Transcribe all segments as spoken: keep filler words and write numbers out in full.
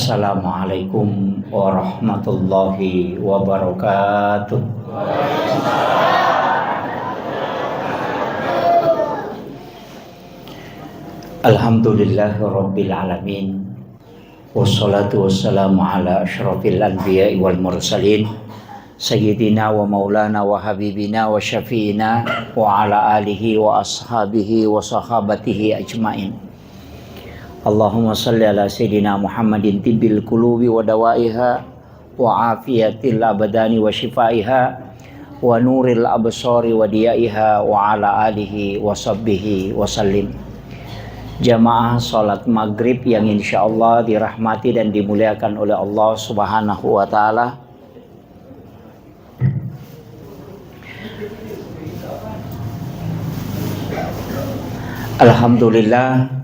Assalamualaikum warahmatullahi wabarakatuh. Alhamdulillahirabbil alamin. Wassalatu wassalamu ala asyrafil anbiya'i wal mursalin, sayyidina wa maulana wa habibina wa syafi'ina wa ala alihi wa ashabihi wa sahabatihi ajmain. Allahumma salli ala sayyidina Muhammadin tibbil qulubi wa dawaiha wa afiyatil abdani wa syifaiha wa nuril absari wa diyaiha wa ala alihi wa sahbihi wa sallim. Jamaah salat maghrib yang insyaallah dirahmati dan dimuliakan oleh Allah Subhanahu wa taala. Alhamdulillah,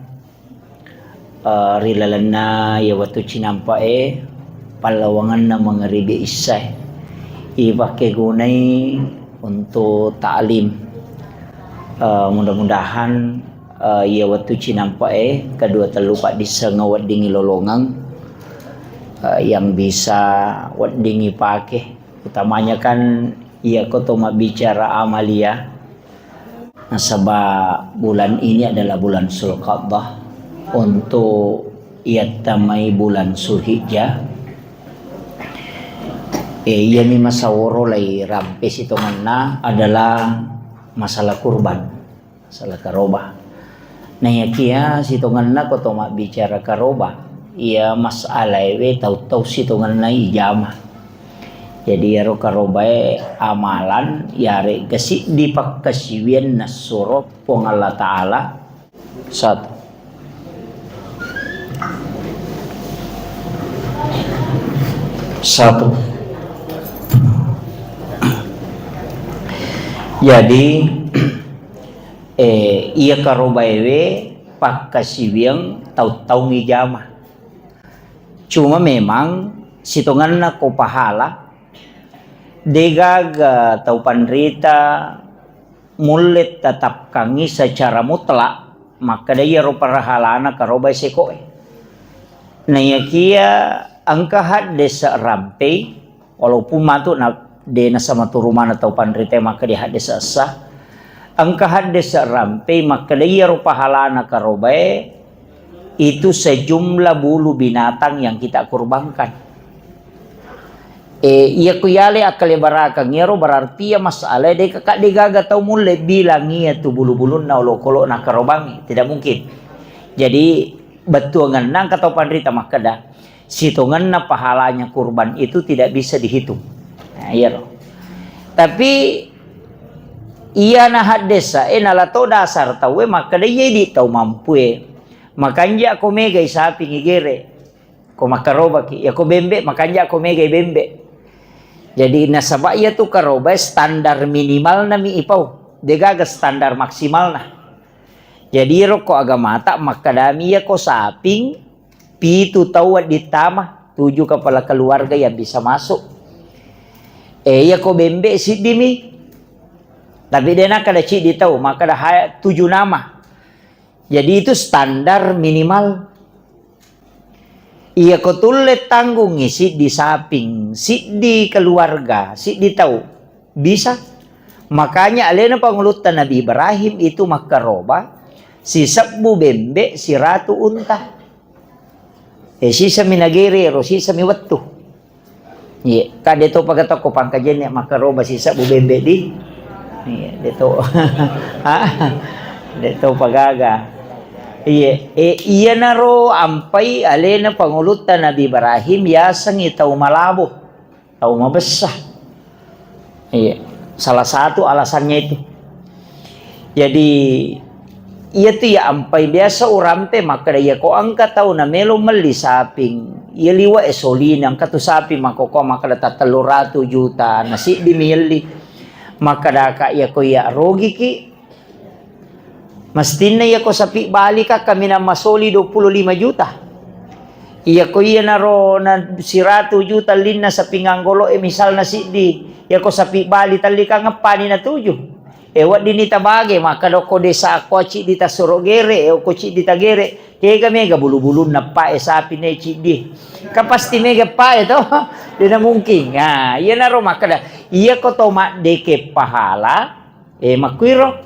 eh, ri lalenna iya wettu cinampa'e, pallawangenna mangaribi issae, ipakkegunai untuk ta'lim. Eh, mudah-mudahan, eh, iya wettu cinampa'e kedua tellu paddisseng weddingngi lolongeng, eh, yang bisa weddingngi pake. Utamanya kan iya ko to mabbicara amalia. Nasaba bulan ini adalah bulan Zulqa'dah untuk iyattamai bulan Zulhijjah. Eh, iyami masaworo lai rampe sitongenna adalah masalah kurban, masalah karoba. Naiyakia sitongenna ko to mabbicara karoba, iya masalaewe tau-tau sitongenna ijama. Jadi iyaro karobae amalan, yaregga siddi pakkasiwiang nassuro Puang Allah Ta'ala. Satu. Satu. Jadi, eh, iya karobaewe pakkasiwiang tau-taung ijama. Cuma memang sitongenna ko pahala, degaga tau panrita mulle tatapkangngi secara mutlak makkeda iyaro pahalana karobai sekoe. Naiyakia engka haddese rampei, walaupun matu na de nasamaturu maneng tau panrita makkeda haddese essa, engka haddese rampei makkeda iyaro pahalana karobae itu sejumlah bulu binatang yang kita kurbankan. Eh, iya ku yale akkalebarakeng iyaro, berarti iya masalae de ka, de gaga tau mulle bilang iya tu bulu-bulunna olokolo na karobangi. Tidak mungkin. Jadi, bettuangenna engka tau panrita makkeda, sitongenna pahalanya kurban itu tidak bisa dihitung. Nah, iyaro. Tapi, iya na haddesa, eh, nala to dasar tauwe makkeda, iya idi tau mampue. Makanja ko megai saping igere. Ko makkarobaki, iya ko bembe, makanja ko megai bembe. Jadi nasaba iya tu karobae standar minimalna mi ipau, degaga standar maksimalna. Jadi ro ko agamata makkedami iya ko saping pitu tau wedding tama, tujuh kepala keluarga yang bisa masuk. Eh, iya ko bembe siddi mi. Tapi de nakkeda ciddi tau, makkeda haya tujuh nama. Jadi itu standar minimal. Iya ko tulle tanggungngi siddi saping, siddi keluarga, siddi tau, bisa. Makanya alena pangulutta Nabi Ibrahim itu makkaroba sisebbu bembe, siratu unta. Eh, sisami nagere ro, sisami wettu. Iya, ka de to paga tokko pangkajenni makkaroba sisebbu bembe di. Iya, de to. Ah, de to pagaga. Iya, eh, iyanaro ampai alena pangulutta Nabi Ibrahim yasengngi tau malabo, tau mabessa. Iya, salah satu alasannya itu. Jadi, iya tu ya ampai biasa urampe makkeda, iya ko engka tau na melo melli saping, iya liwa e solini, engka tu saping makkokkoe makkeda tattellu ratu juta, na siddi mi yelli. Makkeda ka iya ko iya rogiki, mestinna iya ko sapi bali ka kaminang masoli dua puluh lima juta. Iya ko iyanaro na siratu juta linna sapi nganggolo e misalna siddi, iya ko sapi bali talli ka ngeppani na tuju. E, weddinni tabage, makkeda ko desa ko ciddi tasuro gere, e, ko ciddi tagere, Kega mega bulu-bulunna pae sapi ne ciddi. Ka pasti mega pae to. Dena mungkin. Nah, iyanaro makkeda, iya ko to maddeke pahala, eh, makkuiro.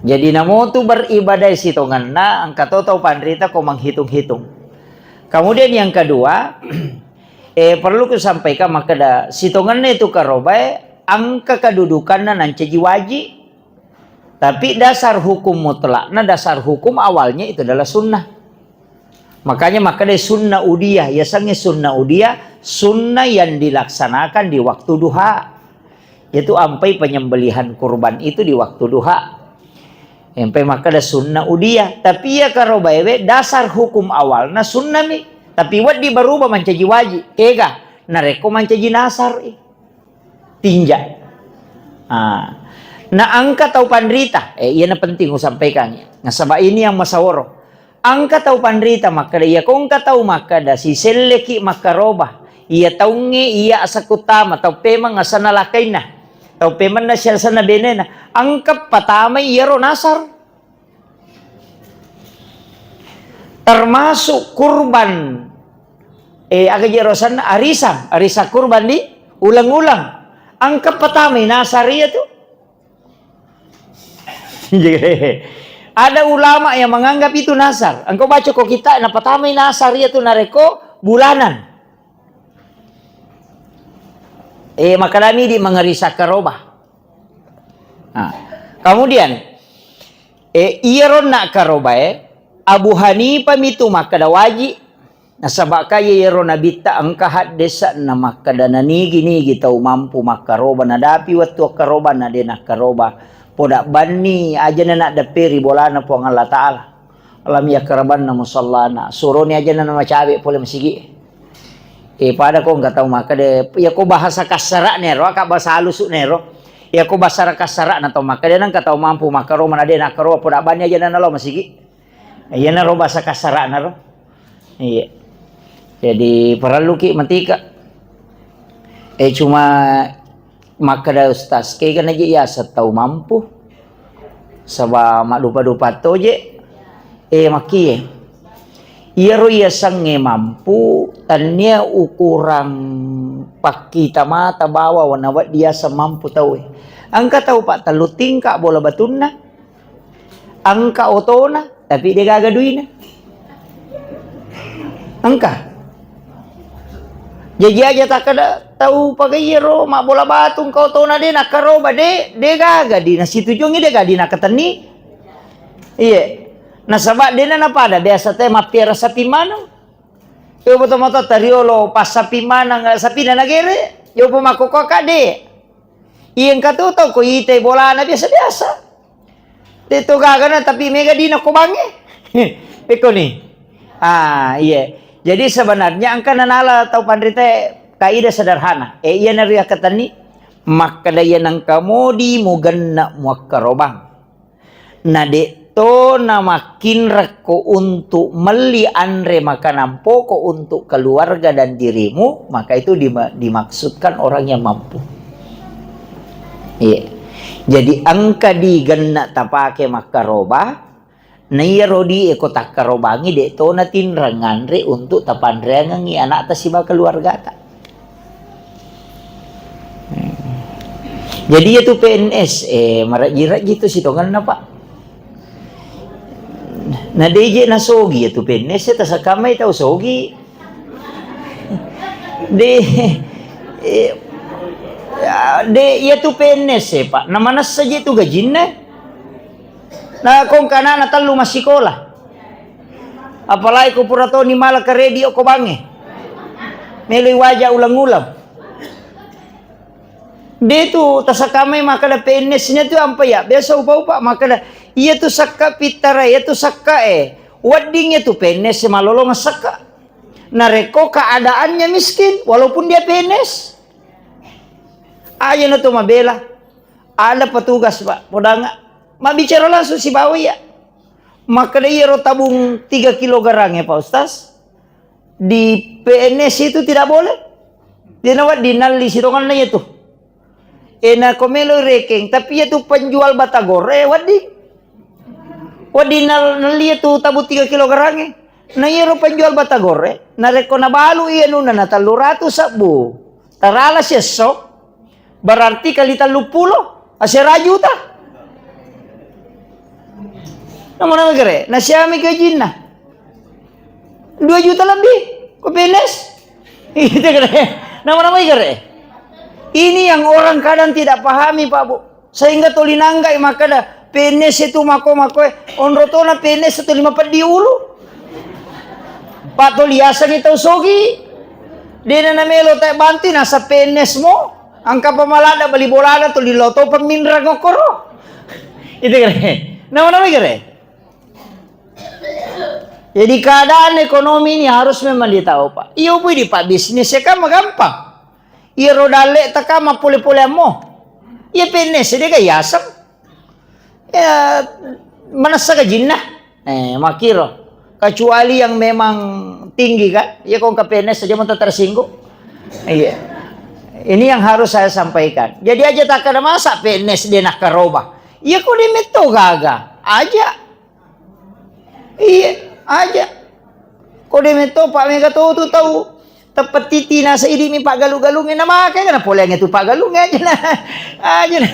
Jadi namotu beribadah sitongenna, engka to tau panrita ko menghitung-hitung. Kemudian yang kedua, eh, perlu kusampaikan makkeda, sitongenna itu karobae, engka kedudukanna nancaji wajib. Tapi dasar hukum mutlakna, dasar hukum awalnya itu adalah sunnah. Makanya makkeda sunnah udiyah, yasengnge sunnah udiyah, sunnah yang dilaksanakan di waktu duha. Yaitu ampai penyembelihan kurban itu di waktu duha. Ampai makkeda sunnah udiyah. Tapi iya karobaewe dasar hukum awalna sunnah mi. Tapi wedding berubah mancaji wajib. Kega, narekko mancaji nasar i. Tinja. Ah. Na engka tau panrita, eh, iyana penting usampaikan. Nasaba ini yang masaworo. Engka tau panrita makkeda, iya ko engka tau makkeda, siselleki makkaroba. Iya taungnge, iya asakuttama, tau pemeng asanna lakainna. Tau pemenna siasanna benena. Engka patamai iyaro nasar. Termasuk kurban, eh, aga je rosanna arisan, arisan kurban di ulang-ulang. Engka patamai nasar iya tu. Ada ulama yang menganggap itu nasar. Engkau baca ko kita, napatamai nasar iya tu narekko bulanan. Eh, makadami di mengerisa karoba. Nah, kemudian, eh, iyaro na karobae, Abu Hanifah mitu makkeda wajib. Nasaba kaya iyaro nabitta engka haddesa na makkeda nanigi-nigi tau mampu makkaroba, nadapi wettu akkaroba na de nakkaroba. Poda banni ajana naddepperi bolana Puang Allah Ta'ala. Lam yakrabanna musallana. Suroni ajana namacawe pole masigi. Eh, pada ko engka tau makkeda, iya ko bahasa kassara'na ero, aka bahasa halusukna ero. Iya ko bahasa kassara'na tau makkeda, nengka tau mampu makkaroba na de nakkaroba, poda banni ajana nalo masigi. Iyanaro bahasa kassara'na ro. Iya. Jadi parelluki matika. Eh, cuma makkeda Ustaz, kegana je yaseng tau mampu. Saba maddupa-dupa toje. Eh, makkie. Iyaro yasengnge mampu, tania ukurang pakkita mata bawa wana wedding yaseng mampu tauwe. Engka tau pattellu tingka bola batunna, engka otona, tapi de gaga duina. Engka. Jaji aja takkeda tau pagaie ro mabbola batu engka otona de nakkaroba de, de gaga di nasitujuangi de gaga di nakatenni. Iye. Nasaba dena napada biasa te mappiara sapi maneng. Yo boto moto tariolo passapi maneng sapina nagere, yo pemakkokkoka de. Iya engka tu tau ko itai bolana biasa-biasa. De to gagana tapi mega dina ko bangnge. Pekko ni. Ah, iya. Jadi sebenarnya engka nanala tau panrita kaidah sederhana. Eh, iya nariakkatenni makkeda iya nengka modi mugenna muakkarobang. Na de to namakkinrekko untuk melli anre makanan pokok untuk keluarga dan dirimu, maka itu dima-, dimaksudkan orang yang mampu. Iya. Jadi engka di genna tapake makkaroba, na iyaro di e ko takkarobangi de to natinreng nganre untuk tapanreangengi anakta sibawa keluargata. Jadi iya tu P N S, eh, marejji-rejji tu sitongenna, Pak. Na de je nasogi iya tu P N S, tasakamai tau sogi. De, eh, ya, de, iya tu P N S, eh, Pak. Na manessa je tu gajinna. Na kongka anana tellu massikola. Apalagi ko pura toni mala karedi okko bangnge. Meloi waja ulang-ulang. De tu tasakamai makkeda P N S-nya tu ampa ya, biasa upa-upa makkeda, iya tu sakka pittara, iya tu sakka e. Wedding iya tu P N S malolong sakka. Narekko keadaannya miskin, walaupun dia P N S. Aja na tu mabela. Ada petugas, Pak, podanga. Mabbicara langsung sibawa iya. Makkeda iyaro tabung tiga kilogram ya, Pak Ustaz. Di P N S itu tidak boleh. Dia nawa dinalli sitonganna iya tu. Eh, na ko melo rekeng, tapi iya tu penjual batagor, eh, wedding. Wedding nal-, nelli tu tabu tiga kilogram e. Na iyaro penjual batagorre, narekko nabalu iya nunna na tellu ratu sebbu, tarala siesso, berarti kali tellu pulo, asera juta. Nama-nama gere, na siami gajinna? Dua juta lebih, ko P N S. Itu gere. Nama-nama gere. Ini yang orang kadang tidak pahami, Pak Bu. Sehingga tuli nanggai makkeda, "P N S itu mako-makoe, onro tona P N S tuli mapeddi ulu." Pak tuli yasengi tau sogi. Dena namelo tae bantu nasa P N S mo. Angka pamalada bali bolana tuli lo to peminrang okkoro. Itu gere. Nama-nama gere. Jadi keadaan ekonomi ini harus memang ditahu, Pak. Iyo pui di Pak bisnis ya kan gampang. Iyaro dalle'ta ka mappole-poleammo. Iya P N S de ga yaseng. Ya, manessa gajinna. Eh, makkiro. Kecuali yang memang tinggi kan. Iya ko engka P N S aja mau tersinggung. Iya. Ini yang harus saya sampaikan. Jadi aja tak ada masa P N S de nakkaroba. Iya ko de metto gaga. Aja. Iya, aja. Ko de metto, Pak, mega to tu tau teppetiti nasa idi mi paggalu-galungnge na make kana poleangnge tu paggalungnge aja na. Aja na.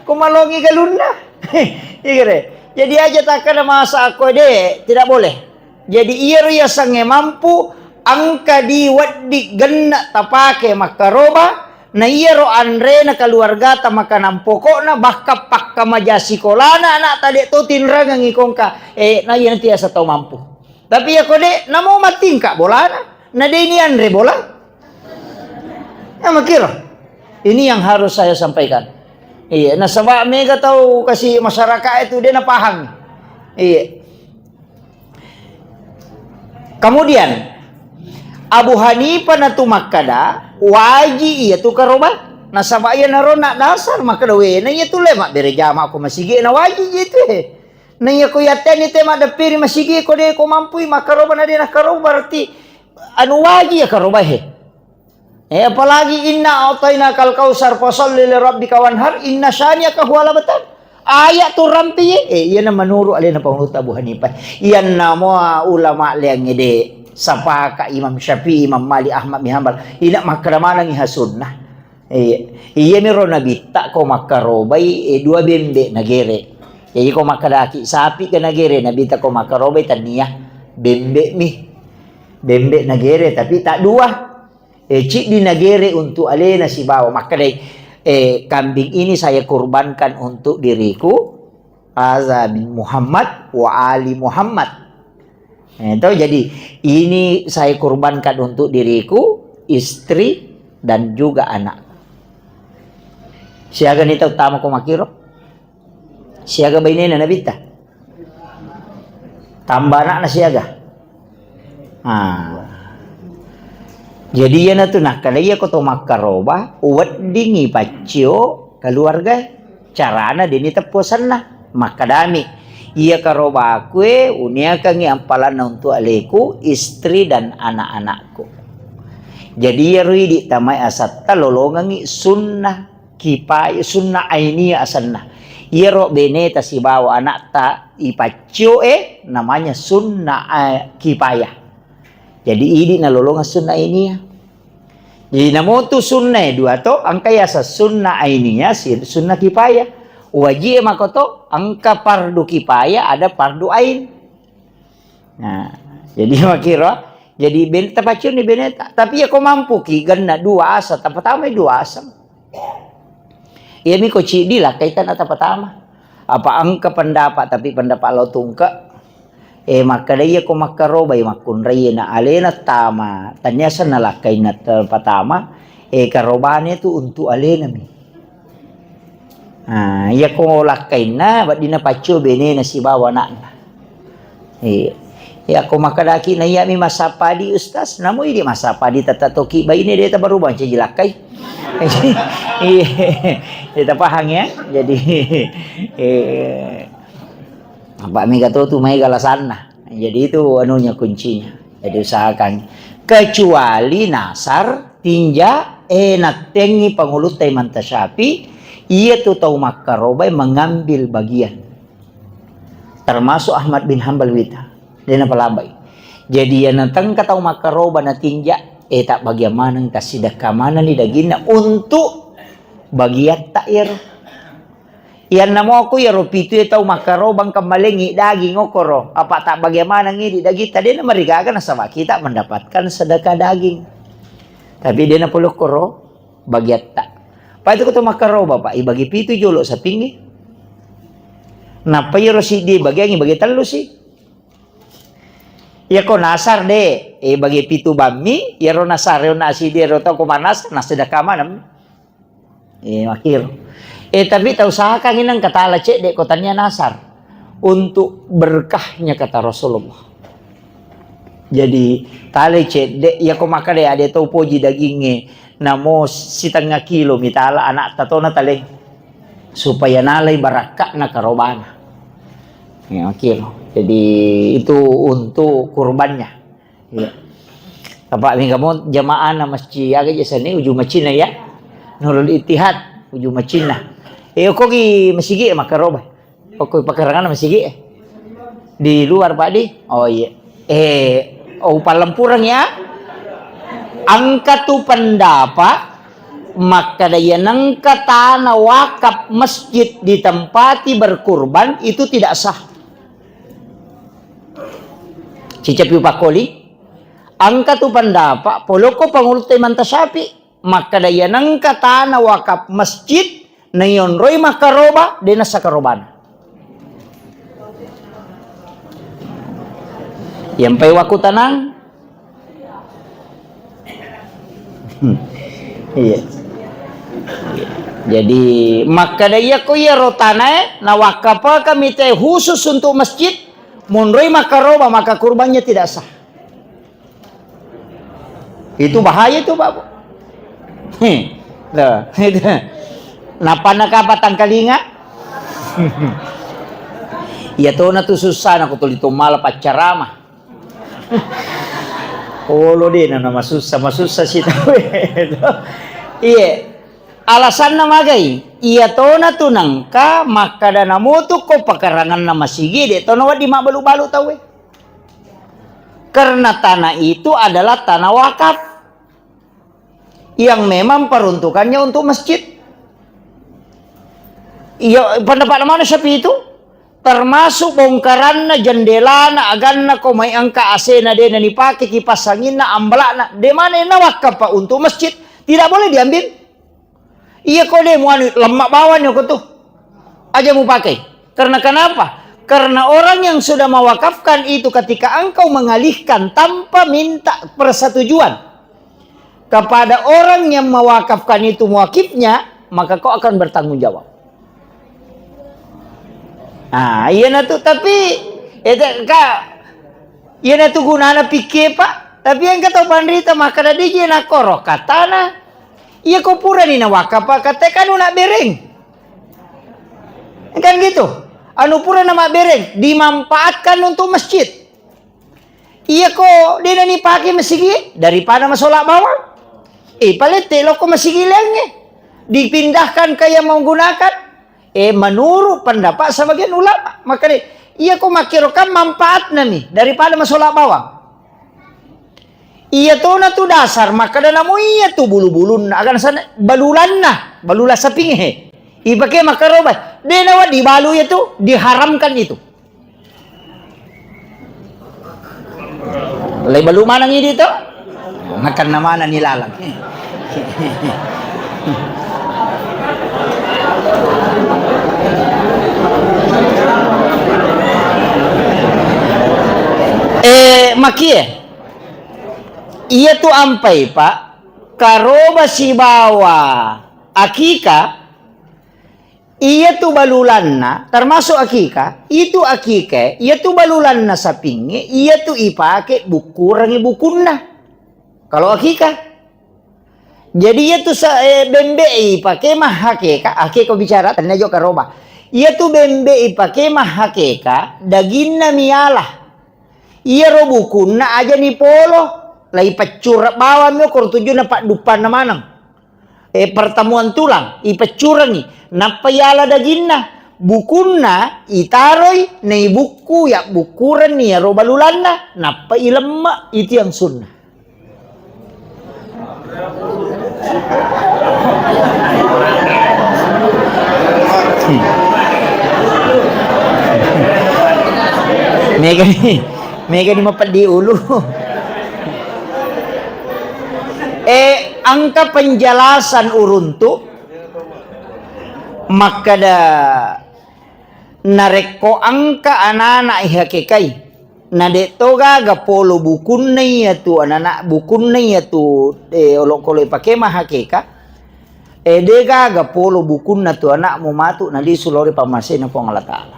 Ko malongi galunna. Iya kere. Jadi aja takkada masa ko de, tidak boleh. Jadi iyaro yasengnge mampu engka di wedding genna tapake makkaroba, na iyaro anrena keluargata makanan pokokna, bahkan pakkamaja sikolana anakta de to tinrangengi kongka, eh, na iya nanti asa tau mampu. Tapi iya ko de, namo matingka bolana, na de ni anre bola. Ya makiro. Ini yang harus saya sampaikan. Iya, nasaba mega tau kasi masyarakat itu de napahang. Iya. Kemudian, Abu Hanifah natu makkada, waji iya tu karoba. Nasaba iya naro na dasar makkada, we, na iya tu le mabbere jama ko masigi na waji iya tu, eh. Na iya ko yatteni te maddeppiri masigi ko de ko mampui makkaroba na de nakkaroba berarti anu waji ya karoba he. Eh, apalagi inna a'tainakal kautsar fasalli li rabbika wanhar inna syani'aka huwal abtar. Ayat tu rampi, eh, iyana menurut alena panguluta Abu Hanifah. Iyanna mua ulama leangnge de, sapaka Imam Syafi'i, Imam Malik, Ahmad bin Hanbal. Ina makkada manengi ha sunnah. Eh, iya miro nabitta ko makkarobai, eh, dua bembe nagere. Jadi ko makkadaki sapi ke nagere, nabitta ko makkarobai tania bembe mi. Bembe nagere tapi tak dua. Eh, ciddi nagere untuk alena sibawa makkedai, eh, kambing ini saya kurbankan untuk diriku, haza min Muhammad wa ali Muhammad. Eh, to, jadi ini saya kurbankan untuk diriku, istri, dan juga anak. Siaga ni tau tama ko makiro? Siaga bainena nabitta? Tambah anakna siaga? Ah. Jadi iyanatu nakkeda iya ko to makkaroba, weddingngi paccio keluarga carana deni teppu asenna. Makkedami, iya karobaku e uniakangngi ampalanna untuk aleku, istri dan anak-anakku. Jadi iyaro idi tamai asatta lolongengngi sunnah kipaya, sunnah ainiyah asenna. Iyaro beneta sibawa anakta ipaccio e namanya sunnah, eh, kipayah. Jadi idi nalolongeng sunnah ainiyah. Jadi namotu sunnah e dua to, engka yaseng sunnah ainiyah, si-, sunnah kipayah. Wajib e makoto, engka fardu kipayah, ada fardu ain. Nah, jadi makiro, jadi ben-, tapaccioni beneta. Tapi ya ko mampuki genna dua asa, tapatamai dua asa. Iyami ko ciddi lakkai tana tapatama. Apa engka pendapat, tapi pendapat lo tungke. Eh, makkeda iya ko makkarobai makkunrai na alena tama. Tania senna lakkainna tapatama. Eh, karobane tu untuk alena mi. Ah, iya ko lakkainna, weddinna paccio benena sibawa anakna. Iya. Iya ko makkedaki na iyami massapadi, Ustaz, namo idi massapadi tette toki baine de tabarubang caji lakkai. Iya. Iya, tapahang ya. Jadi, eh, apa mega to tu maega alasanna. Jadi itu anunya kuncinya. Jadi usahakan. Kecuali nasar, tinja, eh, nattengi pangulutta Imam Syafi'i, iya tu tau makkarobai mengambil bagian. Termasuk Ahmad bin Hambal wita, de' napalabai. Jadi, iyana tengka tau makkaroba natinja, eh, tabbagiang maneng, tassidekka manenni daginna untuk bagiatta iyaro. Iyanna moko iyaro pitu e tau makkaroba engka malengngi daging okkoro, apa tabbagiang manengngi di dagitta, de' namarigaga nasaba kita mendapatkan sedekah daging. Tapi de' napole okkoro bagiatta. Pai tu ko to makkaroba, Pak, ibagi pitu jolo sapingnge. Nappa iyaro siddi bagiangngi bagi tellu si. Iyako nasar de', eh, bagi pitu bammi, iyaro nasar, iyaro nasi de', iyaro tau ko manasar, nassedekah maneng. Eh, makkiro. Eh, tapi tausahakangngi nengka tala cedde' ko tania nasar. Untuk berkahnya, kata Rasulullah. Jadi, talai cedde', iyako makkeda ade' tau poji dagingnge, namo sitengnga kilo mitala ana'ta to nataleng. Supaya nalai barakka'na karobana. Ya, makkiro. Jadi, itu untuk kurbannya. Iya. Apa mingga mo jamaah na masjid aga je seni uju macinna ya. Nurul Ittihad uju macinna. Eh, ko gi masigi makkaroba. Okko pakarangan masigi. Di luar, Pak, di? Oh, iya. Eh, oh, upallempureng ya. Engka tu pendapat makkeda iya nengka tanah wakaf masjid ditempati berkurban itu tidak sah. Cicapi pakkoli, engka tu pendapat, polokko pangulutta Imam Tasyafi, makkeda iya nengka tanah wakaf masjid, naionroi makkaroba, de' nassa karobana. Yampai wakku tanang. Hmm. Iya. Jadi, makkeda iyako iyaro tanae, nawakkafakami te khusus untuk masjid, monroi makkaroba, maka kurbannya tidak sah. Itu bahaya itu, Pak. Heh. Loh, itu. Napanna kapang tangkalinga? Iya tona tu susah na ko tuli to mala paccarama. Olo de' na, na masussa, masussa si tau e. Iye. Alasanna magai? Iya tona tu nengka makkeda namotu ko pakaranganna masigi, de' tona wedding mabbalu-balu tau e. Karena tanah itu adalah tanah wakaf yang memang peruntukannya untuk masjid. Iya, pendapat mana Syafi'i itu? Termasuk bongkaranna, jendelana, aganna, ko mai engka A C-na de' na nipake, kipas anginna, ambalakna, de' mana na wakaf, Pak, untuk masjid, tidak boleh diambil. Iya ko de' muanu, lemma bawang ko tu. Aja mupakai. Karena kenapa? Karena orang yang sudah mewakafkan itu, ketika engkau mengalihkan tanpa minta persetujuan kepada orang yang mewakafkan itu muakifnya, maka kau akan bertanggung jawab. Ah, iya na tu, tapi, eh, te-, ka, iya na tu gunana pikke, Pak. Tapi engka tau panrita makkeda de' je na koro katana. Iya ko purani na wakaf, Pak, kata kan una bereng. Kan gitu. Anu pura na mabbereng, dimanfaatkan untuk masjid. Iya ko de' na nipake masigi, daripada masola bawang. Eh, palette loko masigi laingnge. Dipindahkan ke yang menggunakan. Eh, menurut pendapat sebagian ulama, maka de-, iya ko makkiro kan manfaatna mi daripada masola bawang. Iya tona tu dasar, makkeda namo iya tu bulu-bulunna, aga nasana balulanna, balula sapingnge. Ipake makkaroba, de' nawa dibalu iya tu, diharamkan itu. Lei balu maneng idi to? Makanna maneng ni lalang. Eh, makie. Iya tu ampai, Pak, karoba sibawa akika, iya tu balulanna, termasuk akika, itu akika, iya tu balulanna sapingnge, iya tu ipake bukkurengi bukunna. Kalau akika. Jadi iya tu sa-, eh, bembe ipake mahakeka, akeka bicara, tania jo karoba. Iya tu bembe ipake mahakeka, daginna miala. Iyaro bukunna aja nipolo, laipeccureng bawang mi okoro tujunna padduppanna maneng. Eh, pertemuan tulang, ipeccurengi, nappa yala daginna. Bukunna itaroi naibukku, yabbukkurenni iyaro balulanna, nappa ilemme, itu yang sunnah. Megani, megani mapeddi ulu. Eh, engka penjelasan uruntu makkeda, narekko engka anana ihakekai, na de' to gaga polo bukunna iyatu anana, bukunna iyatu, eh, olokolo ipake mahakeka, eh, de' gaga polo bukunna tu anakmu matu nalisu lao ri pammasena Puang Allah Ta'ala.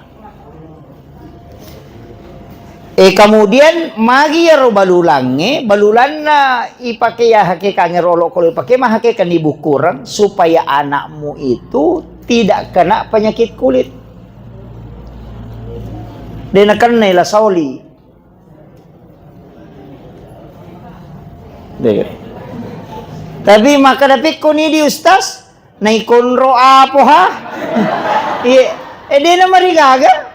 Eh, kemudian magi iyaro balulangnge, balulanna ipake yahakekangnge ro olokolo ipake mahakeka nibukkureng supaya anakmu itu tidak kena penyakit kulit. De' nakennai la saoli. De'. Tapi makkeda pekkoni di Ustaz, naikonro apo ha? Iya, eh, de' namarigaga.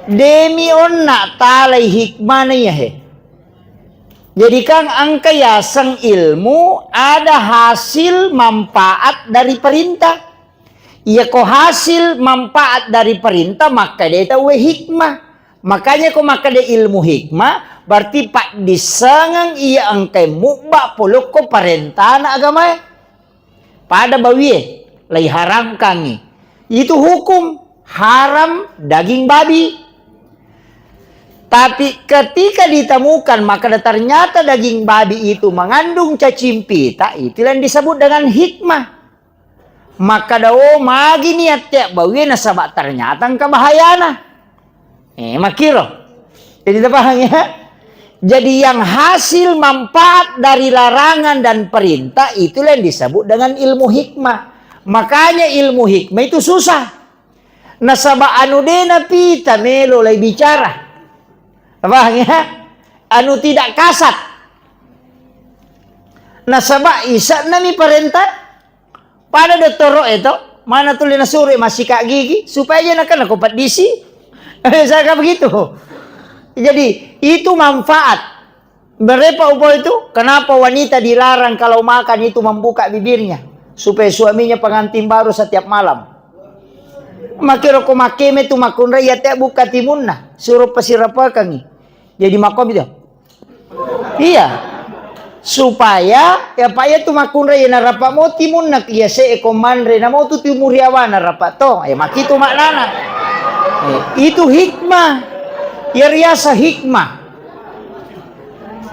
Demi onna talai hikmana iya he. Jadi kan engka yaseng ilmu ada hasil manfaat dari perintah. Iya ko hasil manfaat dari perintah, makkeda tauwe hikmah. Makanya ko makkeda ilmu hikmah, berarti paddissengeng iya engkai mubba polokko parentana agamae. Pada bawie, laiharamkangngi. Itu hukum haram daging babi. Tapi ketika ditemukan, makkeda ternyata daging babi itu mengandung cacing pita, itu yang disebut dengan hikmah. Makkeda, "Oh, magi niatte bawie nasaba ternyata engka bahayana." Eh, makkiro. Jadi, tapahang ya? Jadi, yang hasil manfaat dari larangan dan perintah itulah yang disebut dengan ilmu hikmah. Makanya ilmu hikmah itu susah. Nasaba anu de' napita melo lai bicara. Tapahang ya? Anu tidak kasat. Nasaba isa'na mi parentah. Pada dottoro'e to, mana tuli nasuro massika gigi, supaya je nakana ko paddisi. Misalkan begitu. Jadi, itu manfaat. Berepa upo itu, kenapa wanita dilarang kalau makan itu membuka bibirnya? Supaya suaminya pengantin baru setiap malam. Makkiro ko makkeme tu makkunrai ate buka timunna, suro pasirapakangi. Jadi makkomi tu. Iya. Supaya, ya, apa iya tu makkunrai, ya, narapa mo timunna, iya, se, e, ko manre, namo tu timuriawa narapa to. Eh, makitu maknana. Eh, itu hikmah. Ya, riasa hikmah.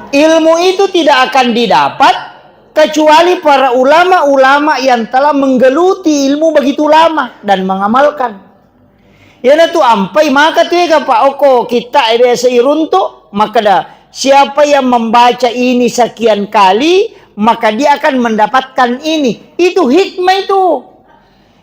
Ilmu itu tidak akan didapat kecuali para ulama-ulama yang telah menggeluti ilmu begitu lama dan mengamalkan. Iyanatu ampai maka tu ega pa okko kitta e biasa iruntu, makkeda, "Siapa yang membaca ini sekian kali, maka dia akan mendapatkan ini." Itu hikmah itu.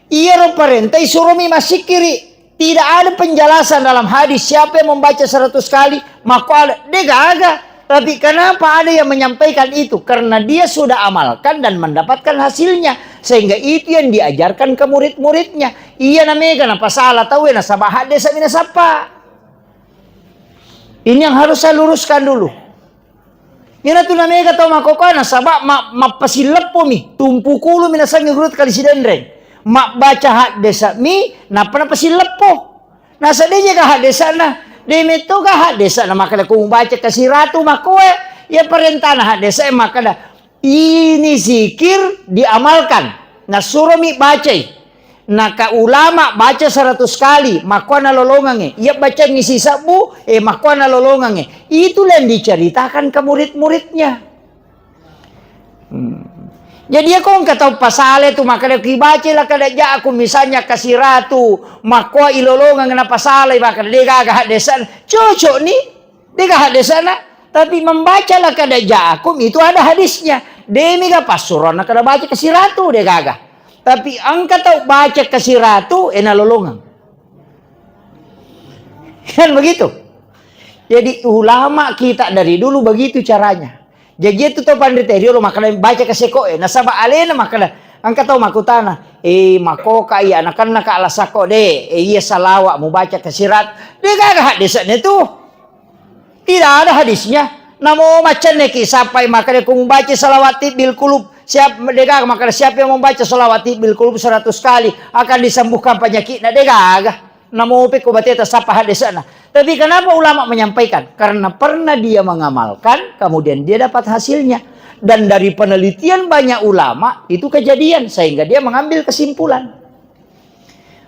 Iyaro parenta isuromi massikkiri. Tidak ada penjelasan dalam hadis, siapa yang membaca seratus kali, maka ada. De gaga. Tapi kenapa ada yang menyampaikan itu? Karena dia sudah amalkan dan mendapatkan hasilnya. Sehingga itu yang diajarkan ke murid-muridnya. Iya namega napasala tauwe nasaba haddesa minasappa. Ini yang harus saya luruskan dulu. Iyanatu namega tau makkokkoe nasaba ma-, mappasilleppomi, tumpukulu minasengngi guru kali Sidenreng. Mabbaca haddesa mi, nappa napasileppo. Nasaddeje ga haddesana, de metto ga haddesana makkeda ko mubaca kasiratu makkoe, iya parentana haddesa e makkeda, ini zikir diamalkan. Nasuromi bacai. Naka ulama baca seratus kali, makkuana lolongangnge. Iya bacangngi sisebbu, eh, makkuana lolongangnge. Itulah yang diceritakan ke murid-muridnya. Hmm. Jadi, iya ko engka tau pasale tu, makkeda ki baca la kada jaku, misalnya kasiratu, makkua ilolongang na pasalai, makkeda de gaga haddesana. Cocok ni. Dega haddesana, tapi membaca la kada ja'akum itu ada hadisnya. Demi ga passuroanna kada baca kasiratu, de gaga. Tapi engka tau baca kasiratu, ena lolongang. Kan begitu? Jadi ulama kita dari dulu begitu caranya. Jadi itu tau panrita riolo makkeda baca kaseko e, nasaba alena makkeda Engka tau makkutana, "Eh, makoka iya, nakenna ka alasakko de, eh, iya salawa mubaca kasirat." De gaga haddese'na tu. Tidak ada hadisnya. Namo macenne ki sappai makkeda, "Ku mubaca salawat tibbil kulub." Siap, de gaga makkeda, "Siapa yang membaca salawat tibbil kulub seratus kali akan disembuhkan penyakitnya." De gaga. Namope ko bateta sappa haddese'na. Tapi kenapa ulama menyampaikan? Karena pernah dia mengamalkan, kemudian dia dapat hasilnya. Dan dari penelitian banyak ulama, itu kejadian, sehingga dia mengambil kesimpulan.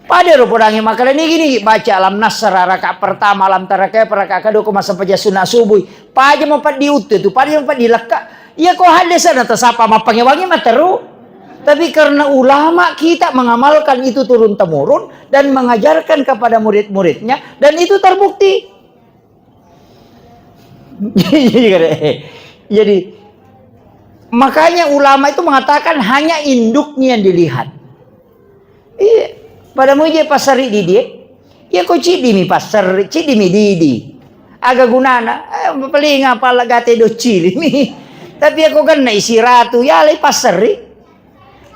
Pada ro podangi makkeda nigi-nigi baca Alam Nasrah rakaat pertama, Alam Tara Kaifa rakaat kedua, ko massempajang sunna subuh. Paja mapeddi uttu tu, paja mapeddi lekka. Iya ko haddese'na tasappa mappangewangi materu. Tapi karena ulama kita mengamalkan itu turun temurun dan mengajarkan kepada murid-muridnya dan itu terbukti. Jadi makanya ulama itu mengatakan hanya induknya yang dilihat. Iya, pada muje passerri didi. Iya ko ciddi mi passerri, ciddi mi didi. Aga gunana? Eh, paling apa lagate doccili mi. Tapi iya ko genna isi ratu, ya lai passerri.